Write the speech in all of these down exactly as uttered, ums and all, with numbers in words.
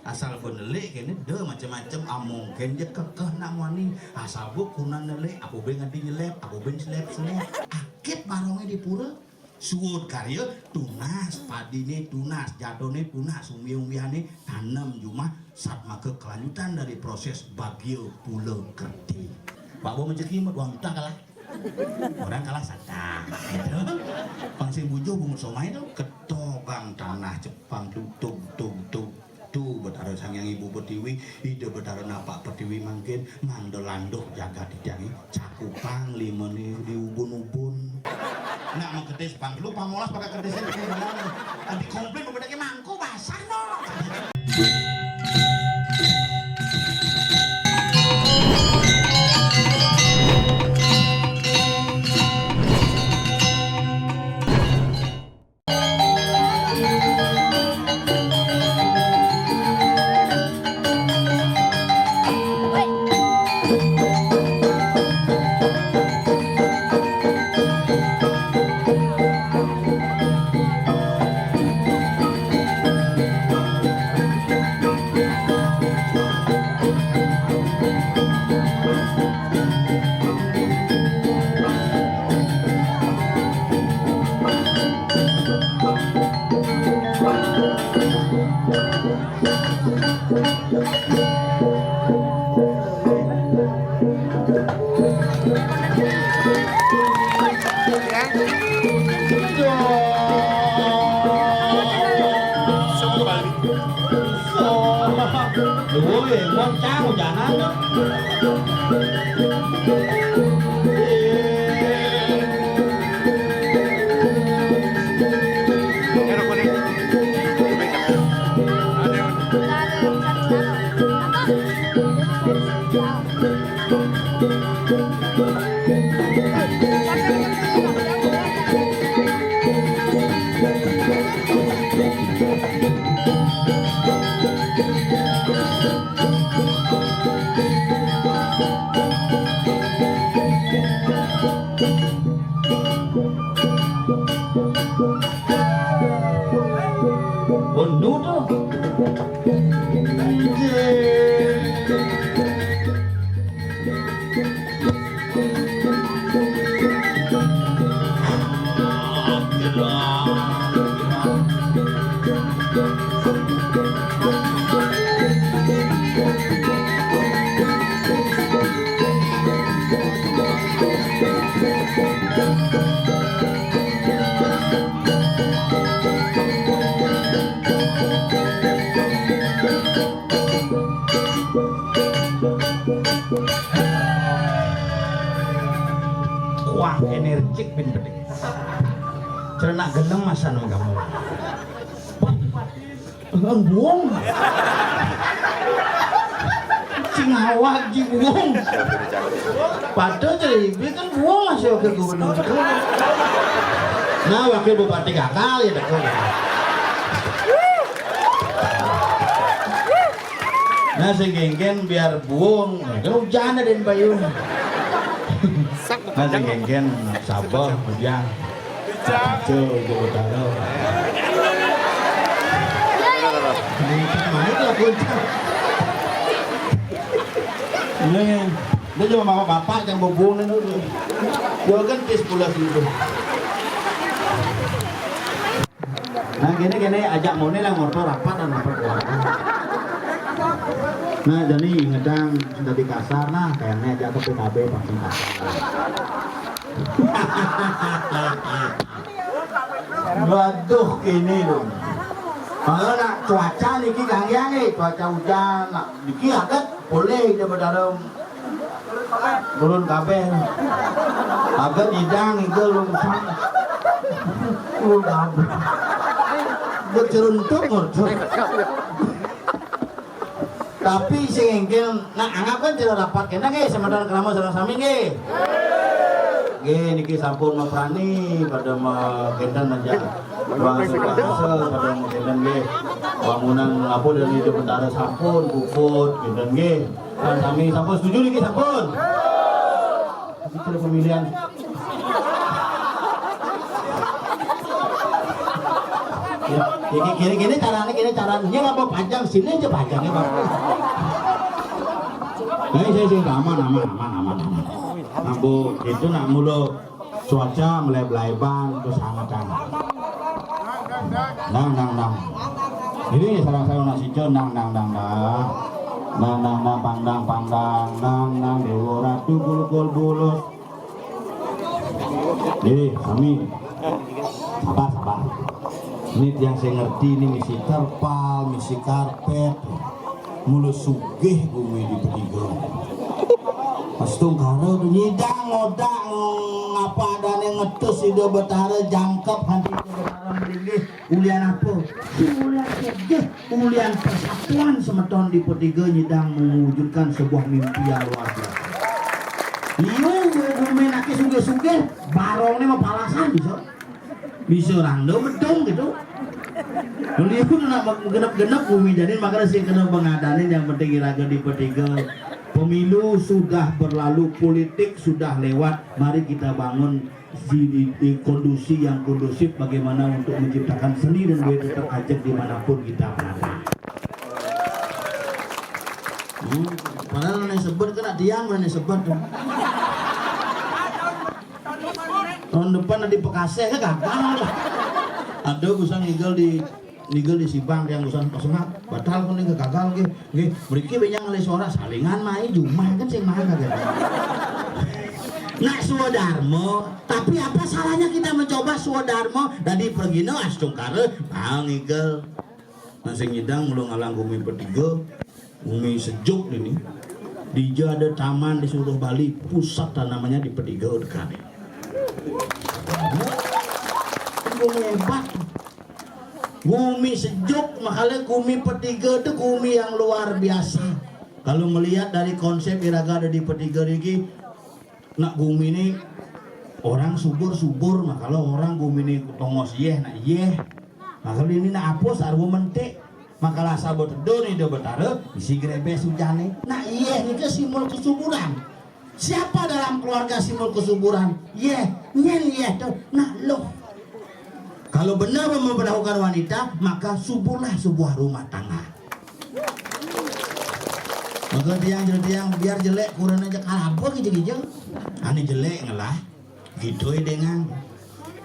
Asal bén nelik kéné, da macem-macem, ah, mungkin ja kekeh nak muani. Asal buk kunan nelik, aku bén ngadi nyelép, aku bén selép-selép. Akit barongé di pura. Suud karya tunas, padiné tunas, jatoné tunas, umbi-umbiané tanem jumah, satmaka kelanjutan dari proses bagia pula kerti. Pak Bo Majeki mah dua juta kalah. Orang kalah satang, gitu. Pang sing bujur bungut somai tu, ketogang tanah cepang tu, tug, tug, tug. Tu Betara Sang Hyang Ibu Pertiwi, Ida Betara Napak Pertiwi mangkin, mandel landuh jagat titiangé, cakupang limané diubun-ubun. Nak maketis pang telu, pang molas pakai ketisé, dadi komplain, bebedake mangko basah, no. Duh, wong cang hujanan. Pun duduh. Kuah energik bin bedik. Cerna gelem masan kamu. Buung. Sing awak ji buung. Padahal jadi ibu kan buung masih wakil gubernur. Nah, wakil bupati gagal ya, dah. Nah, sing kéngkén biar buung, nah, kan hujan ada di payung. Nah, sing kéngkén sabar, hujan. Cul, gua tahu. Ini kan main lah, bocah. Ini, dia cuma bapak-bapak yang bubung ini dulu. Gua kan tis pula situ. Nah, gini-gini ajak muni lah ngotor rapat dan rapat keluarga. Nah, jadi ngedang dari kasar, nah, kayaknya ajak ke P K B pasti kasar. Waduh, ini dong. Kalau nak cuaca niki gangian nih, cuaca hujan, nak niki agak boleh dia berdalam. Turun kabeh. Agak nyidang itu lungsang. Turun kabeh. Dia ceruntuk, ngurcuk. Tapi sing éngkén, nak anggap kan tidak rapat kena nggih, sementara kerama sareng sami nggih. Nggih, niki sampun maprani pada ma-, kénten aja. Bang Sukasa pada ma-, kénten nggih. Bangunan apa dari itu bentara sampun puput, kénten nggih. Sareng sami sampun setuju niki sampun. Tapi kalau pemilihan. Ya. Iki kene, kene carane, kene carane. Ya apa panjang sini aja panjangnya, Pak. Ini saya sing aman, aman, aman, aman, aman. Ambo itu nak mulu cuaca mulai belaiban terus hangat hangat. Dang dang dang. Ini sarang sarang nasi cun dang dang dang dang. Dang dang dang pangdang pangdang dang dang dewa ratu bulukul bulus. Jadi kami sabar sabar. Ini yang saya ngerti ini misi terpal, misi karpet. Mula sugih bumi di Pediga. Astungkara nyidang ngodak ngapa adane ngetus Ida Betara jangkep hati Ida Betara melinggih ulian apa? Ulian sugih, ulian persatuan semeton di Pediga nyidang mewujudkan sebuah mimpi yang luar biasa. Iyo, bumi nake sugih-sugih, barongnya mapalasan bisa. Bisa randa medung gitu. Beliau nak genep-genep bumi jadi makanya sih kena pengadanin yang penting iraga di Pediga. Pemilu sudah berlalu, politik sudah lewat. Mari kita bangun di, di, di kondisi yang kondusif bagaimana untuk menciptakan seni dan budaya tetap ajak dimanapun kita berada. Hmm, padahal nane sebut kena tiang nane sebut. Tahun depan nanti Bekaseh gagal. Ada usang ngigel di ngigel di Sibang yang usang pasengak batal pun ini gagal ke. Oke, beriki banyak ngalih suara salingan mai jumah kan sing mahal kagak. Nak swadarma, tapi apa salahnya kita mencoba swadarma dari pergina astungkara mau ngigel. Nah, sing nyidang mula ngalang bumi Pediga, bumi sejuk ini. Dija ada taman di seluruh Bali, pusat tanamannya di Pediga dekane. Bumi hebat. Bumi sejuk, makanya bumi Pediga itu bumi yang luar biasa. Kalau melihat dari konsep iraga ada di Pediga ini, nak bumi ini orang subur-subur, makanya orang bumi ini tongos yeh, nak yeh. Makanya ini nak apa sarwa mentik. Makanya asal betedo nih do betara, isi grebes hujane. Nak yeh ini ke simbol kesuburan. Siapa dalam keluarga simbol kesuburan? Yeh, nyen yeh tuh, nak loh. Kalau benar memperlakukan wanita, maka suburlah sebuah rumah tangga. Maka tiang jelek tiang biar jelek kurang aja kalah apa gitu gitu. Ane jelek ngelah, gitu dengan.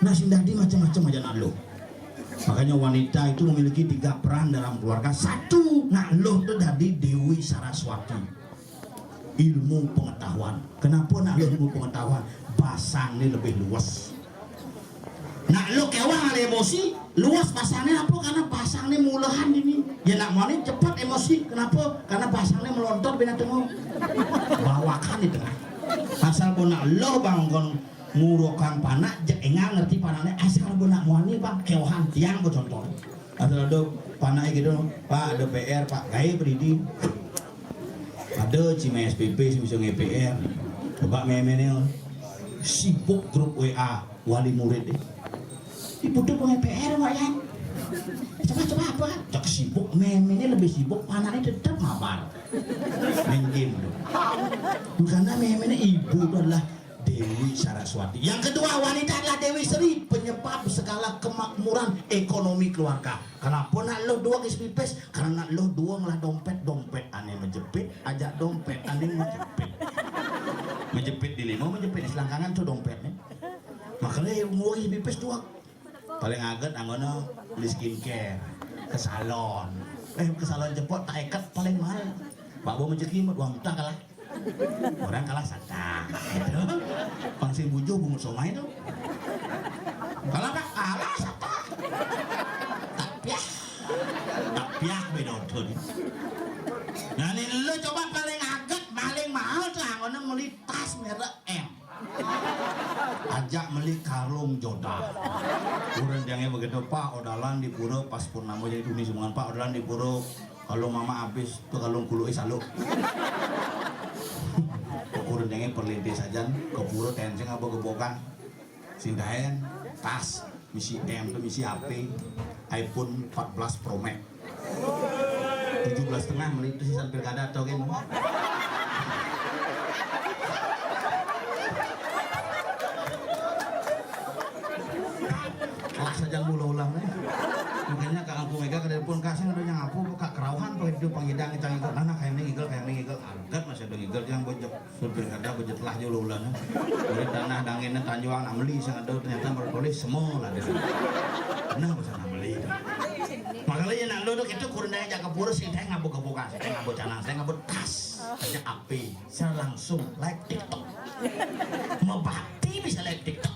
Nah, sing dadi macam-macam aja nak loh. Makanya wanita itu memiliki tiga peran dalam keluarga. Satu, nak loh itu dadi Dewi Saraswati. Ilmu pengetahuan. Kenapa nak loh ilmu pengetahuan? Basang ini lebih luas. Nak loh kewang ada emosi, luas basangnya apa? Karena basangnya mulahan ini. Ya nak mani cepat emosi. Kenapa? Karena basangnya melontot binatang. Bawakan itu. Asal pun nak loh bang kon ngurukang panak, jek enggak ngerti panaknya. Asal pun nak mani bang, kewahan tiang bu contoh. Asal ada panak gitu, Pak ada P R Pak, gaya beridi. Ada cima S P P sing bisa nge-P R. Coba memennya sibuk grup W A wali murid deh. Ibu tuh punya P R Pak Yan. Coba coba apa? Cak sibuk memennya lebih sibuk, panaknya tetap mabar. Main game tuh. Karena memennya ibu itu adalah Dewi Saraswati. Yang kedua, wanita adalah Dewi Sri, penyebab segala kemakmuran ekonomi keluarga. Kenapa nak lo dua ke pipis? Karena nak lo dua ngelah dompet, dompet aneh menjepit, ajak dompet aneh menjepit. Menjepit di lima, menjepit di selangkangan tuh dompetnya. Makanya yang mau ke pipis dua. Paling aget anggona beli skincare ke salon. Eh ke salon cepot tak ikat paling mahal. Pak Bo menjeki mah dua juta kalah. Orang kalah sata. Gitu. Pang sing bujuh bungut somai tuh. Kalah Pak, kalah sata. Tak piah. Tak piah beda tuh. Nah ini lu coba paling aget, paling mahal tuh anggona beli tas merek M. Ajak meli karung jodoh. Urang jange begitu Pak, odalan di pura pas purnama jadi duni semungan Pak, odalan di pura kalau mama habis tuh kalau kulu salu. Urang jange perlintis aja ke pura tenseng apa gebokan. Sindaen tas misi M tuh misi H P iPhone empat belas Pro Max. Tujuh belas setengah menit itu sih sampai kada atau game. Kelas saja mula ulang eh. Makanya kalau Pun kasih ada yang apa, buka kerauhan, apa itu pangidang kita ngigel, nah, nah, kayak ini ngigel, kayak ini ngigel, arget masih ada ngigel, yang bojok, supir kada bojok telah jolo ulan. Dari tanah dangin tanjuang, nak meli, sang ada, ternyata bertulis semua lah dia. Nah, masa nak meli. Makanya nak lo tu, kita kurang daya jaga pura, sih, saya ngabuk-ngabuk, saya ngabuk canang, saya ngabuk tas, hanya api, saya langsung live TikTok. Mebati bisa live TikTok.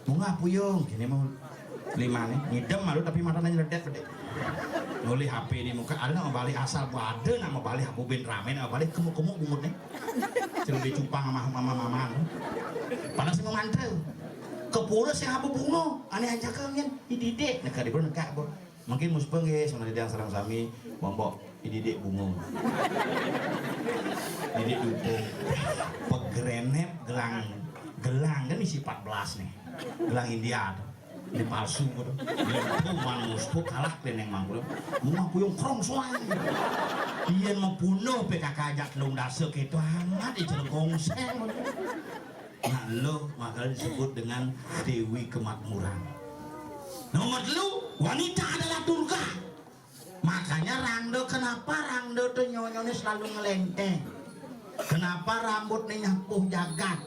Bunga puyung, kini mau lima nih, ngidem malu tapi mata nanya ledet gede. Ngulih H P di muka, ada nak balik asal, ada nak balik aku bin rame, nak balik kemuk-kemuk bungut nih. Celui cupang sama mama-mama. Padahal sih mau mantel. Kepura sih apa bungo, aneh aja kan, dididik, neka di pura neka, Bu. Mungkin muspeng nggih, sama yang sareng sami, bombok, dididik bungo. Didik dupo. Pegrenet gelang, gelang kan isi empat belas nih. Gelang India tuh. Ini palsu gitu. Dia tuh man muspuk kalah peneng mangkul. Bunga puyung krong suang. Iya mau punah P K K ajak telung dasa gitu amat, di Cilegon seng. Nah, lo makanya disebut dengan Dewi Kemakmuran. Nomor telu, wanita adalah Durga. Makanya rangda, kenapa rangda tuh nyonyone selalu ngelenteng? Kenapa rambutnya nyapuh jagat?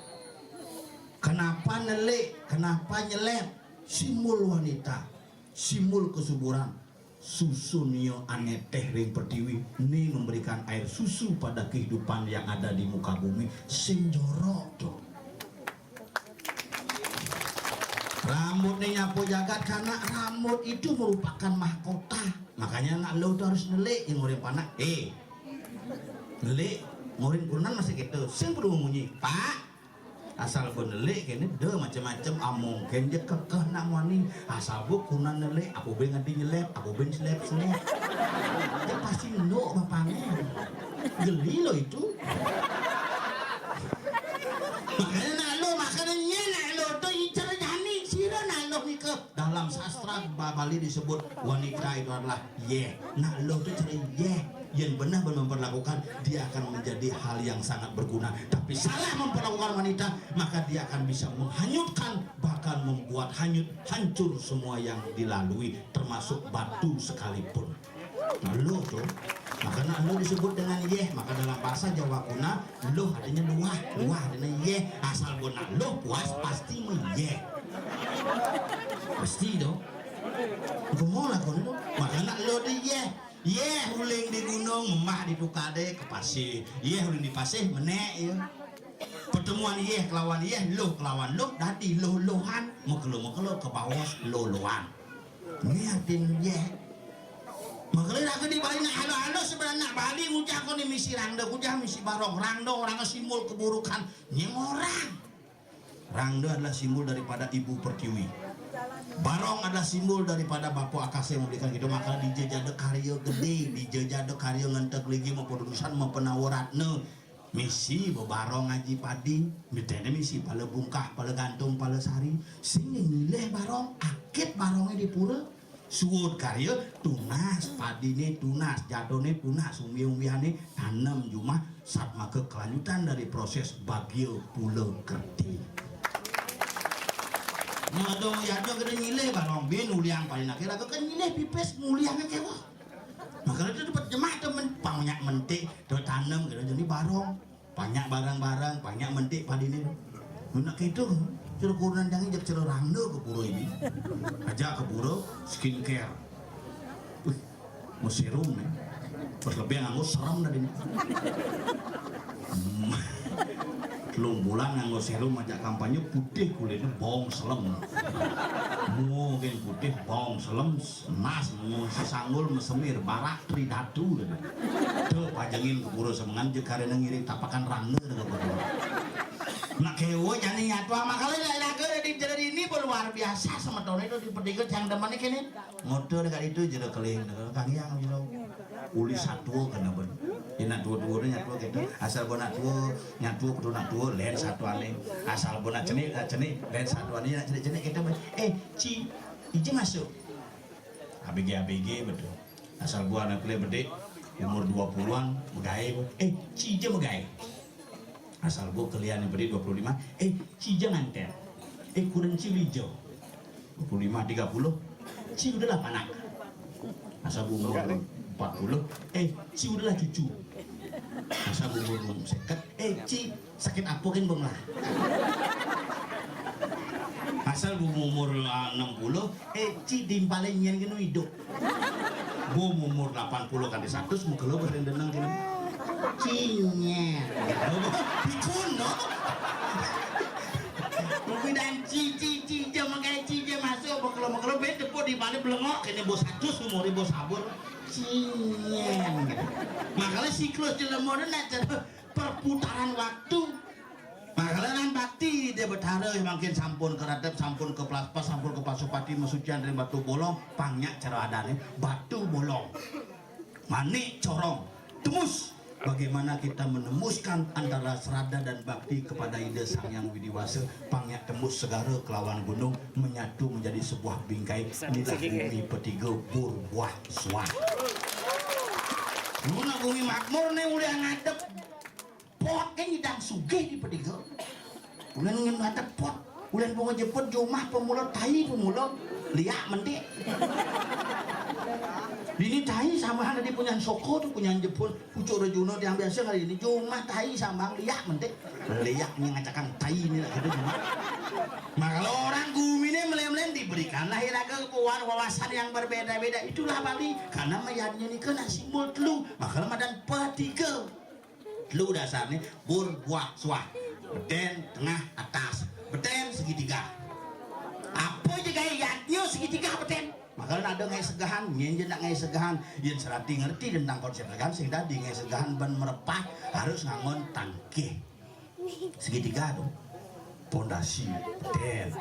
Kenapa nelik? Kenapa nyelet? Simbol wanita, simbol kesuburan. Susu nia aneteh ring pertiwi, ni memberikan air susu pada kehidupan yang ada di muka bumi. Sing jorok tuh. Rambut ni nyapu jagat, karena rambut itu merupakan mahkota. Makanya anak lo tuh harus nelik, yang ngurin panak. Eh, nelik, ngurin kurenan masih gitu. Sing perlu munyi, Pak. Asal bo nelik kene, de macem-macem, among ken je kekeh nak muani. Asal bo kurenan nelik, aku ben ngadi nyelep, aku ben selep selep. Dia pasti nduk bapaknya. Geli lo itu. Makanya nak lo, makanya nak lo tuh icer jani, sira nak lo nika. Dalam sastra Ba-, Bali disebut wanita itu adalah yeh. Nak lo tuh cari yeh. Yang benar-benar memperlakukan, dia akan menjadi hal yang sangat berguna. Tapi salah memperlakukan wanita, maka dia akan bisa menghanyutkan, bahkan membuat hanyut, hancur semua yang dilalui, termasuk batu sekalipun. Nah, lo tuh, makanya lo disebut dengan yeh. Maka dalam bahasa Jawa kuna, lo artinya luah, luah artinya yeh. Asal bo nak lo puas pasti meyeh. Pasti dong. Gemola kono. Makanya lo di yeh. Yeh uling di gunung, memah di tukade ke pasir. Yeh uling di pasir, menek ya. Pertemuan yeh kelawan yeh, lo kelawan lo, dadi lo-lohan, mekelo-mekelo ke bawah lo-lohan. Ini artin yeh. Makanya aku di Bali nak halo-halo sebenarnya nak Bali ngujah kau ni misi rangda, ngujah misi barong. Rangda orang simbol keburukan. Nyeng orang. Rangda adalah simbol daripada Ibu Pertiwi. Barong adalah simbol daripada Bapa Akasa yang memberikan kita. Maka dijejada karya gede, dijejada karya ngenteg ligi, mapadudusan, mapenawa ratna. Misi bebarong aji padi, mitene misi pala bungkah, pala gantung, pala sari. Sing nyilih barong, akit barongnya di pura. Suud karya, tunas padine, tunas jadone, tunas umbi-umbiane, tanem jumah, satmaka kelanjutan dari proses bagia pula kerti. Nah, dong, ya, dong, kena nyilih barong bin, uliang paling akhir, aku kan nyilih pipis, nguliangnya kewah. Makanya itu dapat jemak tuh, men-, banyak mentik, tuh tanem, gitu, jadi barong. Banyak barang-barang, banyak mentik padine. Nak gitu, cara kurenan jangan jak cara rangda ke pura ini. Aja ke pura skincare. Wih, mau serum nih. Pas lebih nganggo serem tadi nih. Hmm. Telung bulan nganggo serum ajak kampanye putih kulitnya bong selem. Mungkin putih bong selem. Mas, mun sesanggul mesemir, barak tridatu, gitu. Tuh, pajengin ke pura semengan, je karena ngiring tapakan rangda, gitu. Nak kewa jani nyatu, makanya lah, lah, ke di, jadi ini pun luar biasa, semetone itu di pedikut yang demen ini kene. Motor dekat itu, jero keling, gitu. Kang Yang, gitu. Uli satu kena ben. Ini nak dua-dua ni nyatu gitu. Asal bo nak dua, nyatu kudu nak dua, lain satu ane. Asal bo nak cenik, nak cenik, lain satu ane, nak cenik-cenik kita ben. Eh, Ci, ije masuk. A B G, A B G betul. Asal gua anak kuliah bedik, umur dua puluhan, megae gua. Eh, Ci je megae. Asal gua kuliah ni bedik dua puluh lima, eh, Ci je nganter. Eh, kurang Ci lijo. Dua puluh lima, tiga puluh, Ci udah lah panak. Asal umur empat puluh, eh, ci udahlah cucu. Asal umur seket, eh, ci sakit apa kan bang lah. Asal umur enam puluh, eh, ci timpalin nyen kena hidup. Bom umur lapan puluh kali seratus, muka lo berendang kena. Cinyen. Dikun, no? Buku dan ci, ci, ci, je makai ci, je masuk, mukelo, mukelo, bet, tepuk di balik belengok, kena bos seratus, umur bos sabun. Cinyen. Makanya siklus jelema ni nak cara perputaran waktu. Makanya nan bakti dia betara makin sampun ke Ratep, sampun ke Pelaspas, sampun ke Pasupati, mesucian dari Batu Bolong, pangnya cara adane Batu Bolong. Manik Corong, tembus. Bagaimana kita menembuskan antara serada dan bakti kepada Ida Sang Yang Widi Wasa, pangnya tembus segara kelawan gunung, menyatu menjadi sebuah bingkai. Inilah bumi petiga burbuah suah. Nuna bumi makmur ni ulih ngadep pot kan idang sugih di petiga. Ulih ngadep pot. Ulih bunga jeput jumah pemula tai pemula liak mentik. Ini tai sama ada di punyan soko tu, punyan jeput. Pucuk Rejuna tiang biasa hari ini cuma tai sambang liak mentik. Liak ni ngacakang tai ni lah kita cuma. Nah, kalau orang gumi ni melem-melem diberikanlah iraga kepuan wawasan yang berbeda-beda. Itulah Bali. Karena mayadnya ni kena simbol telu. Maka madan petiga. Telu dasar ni bur buah suah. Beten, tengah, atas. Beten segitiga. Apa je gaya yadnya segitiga beten? Maka ada ngai segahan, nyen je nak ngai segahan. Yen serati ngerti tentang konsep segahan, sing dadi ngai segahan ban merepat harus ngangon tangkih. Segitiga tu. Pondasi, beten.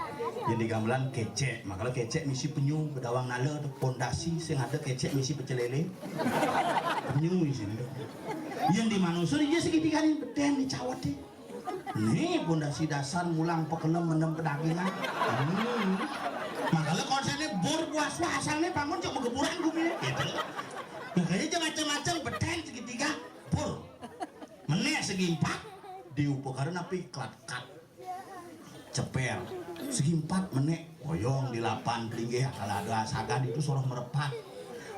Yen di gamelan kecek, maka kecek misi penyu, bedawang nala tu. Pondasi sing ada kecek misi pecel lele. Penyu isin tu. Yen di manusia dia segitiga ni beten dicawati. Ni pondasi dasar mulang pekelem menem pedagingan. Hmm. Makanya konsepnya bor puas asal ni bangun cok megeburan gumi gitu. Makanya je macam-macam beten segitiga bor. Menek segi empat diupakaran api kelat-kat ceper. Segi empat menek oyong di lapan pelinggih kalau ada asagan itu suruh merepat.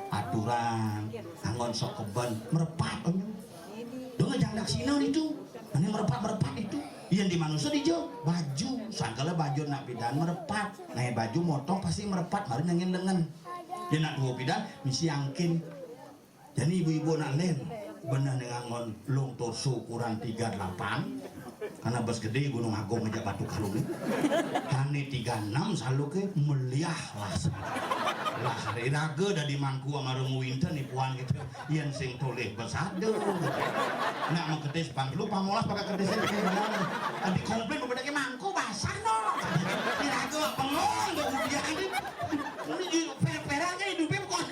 Aturan angon sok keben merepat onyong. Dong jangan daksina itu. Ini merepat-merepat itu. Yang di manusia di jo baju, sangkala baju nak pidan merepat. Nah, baju motong pasti merepat, baru nyangin lengan. Dia nak dua pidan misi angkin. Jadi ibu-ibu nak len benar dengan ngon long torso ukuran tiga delapan. Karena bas gede Gunung Agung aja Batu Karung ni. Hani tiga enam selalu ke meliah lah. Lah hari raga dari mangku sama rungu inten ni puan gitu. Yen sing toleh besada. Nak mengketis pang lu pamolas pakai ketis ini benar. Tadi komplain berbeda ke mangku basah no. Kira-kira bengong gak udah ini. Ini juga fair-fair aja hidupnya bukan.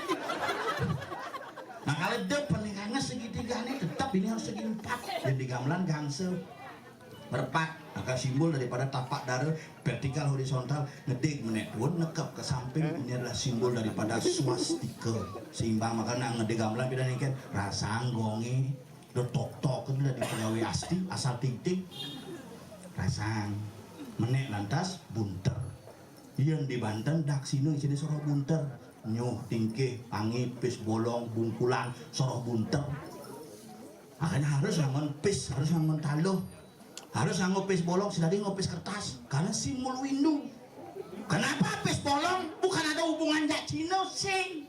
Nah, kalau dia pernikahannya segitiga nih, tetap ini harus segi empat. Yang di gamelan gangsel. Merepat, maka simbol daripada tapak dara vertikal horizontal ngedig menek pun nekap ke samping ini adalah simbol daripada swastika. Seimbang maka nak ngedig gamelan pida nengken rasang gonge do tok-tok itu dari pegawai asti asal ting-ting rasang menek lantas bunter. Yen di Banten daksina isine soroh bunter. Nyuh, tingkih, pangi, pis bolong, bungkulan, soroh bunter. Makanya harus ngangon pis, harus ngangon taluh. Harus ngangon pis bolong, sedari ngangon pis kertas. Karena simbol windu. Kenapa pis bolong? Bukan ada hubungan jak Cina, sing.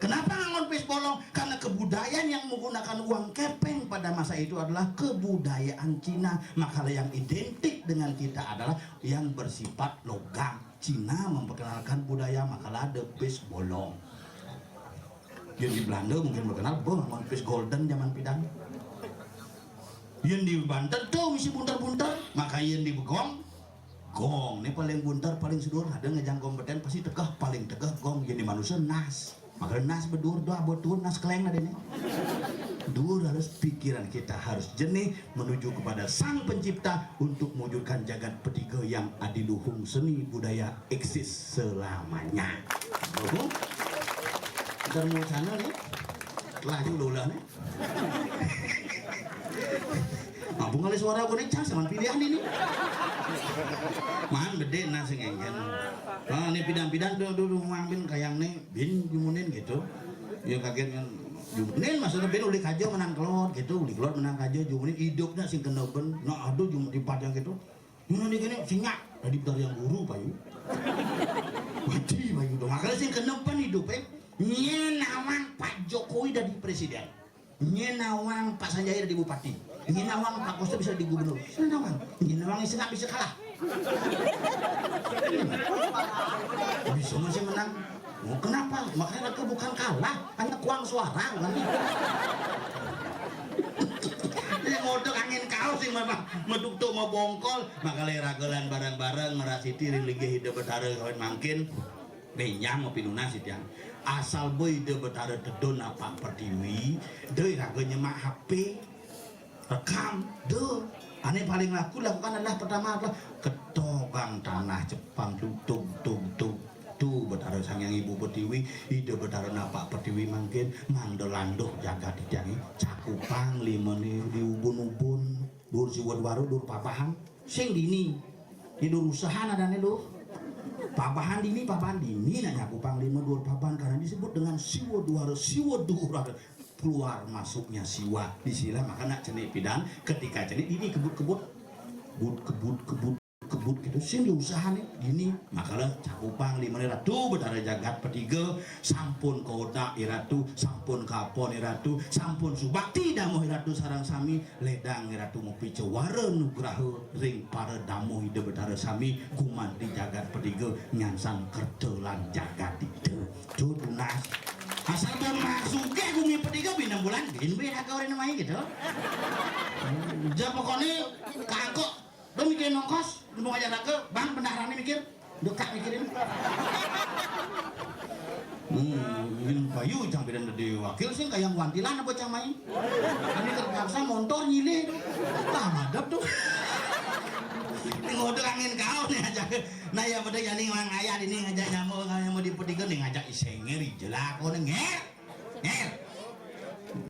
Kenapa ngangon pis bolong? Karena kebudayaan yang menggunakan uang kepeng pada masa itu adalah kebudayaan Cina. Maka yang identik dengan kita adalah yang bersifat logam. Cina memperkenalkan budaya maka ada pis bolong. Yang di Belanda mungkin berkenal beh ngangon pis golden zaman pidan. Yang di Banten tu misi bunter-bunter, maka yang di Begong gong ni paling bunter, paling sedur, ada ngejang gong beten pasti tegah, paling tegah gong. Yang di manusia nas. Maka nas bedur doa betul nas keleng ada ni. Dur harus pikiran kita harus jernih menuju kepada Sang Pencipta untuk mewujudkan jagat petiga yang adiluhung seni budaya eksis selamanya. Betul? Ntar mau sana ni, telah juga ulah ni. Mampu ngalih suara aku ni cang sama pilihan ini. Man gede nasi ngengken. Ah, ni pidan-pidan tu dulu mampin kayang ni bin jumunin gitu. Ya kaget kan. Jumnin maksudnya ben uli kaja menang kelot gitu, uli kelot menang kaja, jumnin hidupnya sing kena ben. Nah, aduh, jum di padang gitu. Mana nih gini, singa. Tadi dari yang guru, Bayu. Mati, Bayu. Tuh, makanya sing kena ben hidup, eh. Nyén nawang Pak Jokowi dari presiden. Nyén nawang Pak Sanjaya dari bupati. Nyén nawang Pak Koster bisa di gubernur. Nyén nawang. Nyén nawang sing nggak bisa kalah. Bisa masih menang. Oh, kenapa? Makanya aku bukan kalah, hanya kuang suara, kan? Ini ngodok angin kaos sih, Bapak. Meduk tuh mau bongkol, makanya ragelan bareng-bareng ngerasiti ring linggih Ida Betara kawin mangkin. Benjang mau pinunas itu yang. Asal boy Ida Betara tedun apa pertiwi, doi raga nyemak H P. Rekam, deh. Ane paling laku lakukan adalah pertama adalah ketogang tanah cepang, tug tug tug tug. Tuh, Betara Sang Hyang Ibu Pertiwi, Ida Betara Napak Pertiwi mangkin, mangda landuh jagat titiang, cakupang limene di ubun-ubun, dur siwa duara, dur pabahan. Sing dini. Di dur usahan adane, dur. Pabahan dini, pabahan dini, nah, cakupang lima dur pabahan, karena disebut dengan siwa duara, siwa duara. Keluar masuknya siwa. Disilah maka nak cenik pidan, ketika cenik ini kebut-kebut. Kebut, kebut, kebut, kebut gitu. Sing diusahane gini, makalah cakupang limane Ratu Betara Jagat Petiga, sampun kodak Iratu, sampun kapon Iratu, sampun subakti damuh Iratu sareng sami, ledang Iratu mupi cewara nugraha ring para damuh Ida Betara sami, gumanti jagat Petiga nyansan kerta lan jagat Ida. Tuh tunas. Asal pun masuk ke gumi Petiga bintang bulan, bin bin raga orang main gitu. Jam pokoknya kagok, lu mikir nongkos, lu mau ngajak raga, bang bendaharane mikir, dekak mikirin. Hmm, ini Bayu cang bidan di wakil sih kayak wantilan apa cang main. Ini terpaksa montor nyilih. Lah madep tuh. Ini ngode angin kau nih aja. Nah, ya pada jadi orang ayah ini ngajak nyamuk, ngajak nyamuk di Petiga nih, ngajak isengir, jelak, oh, nger. Nger.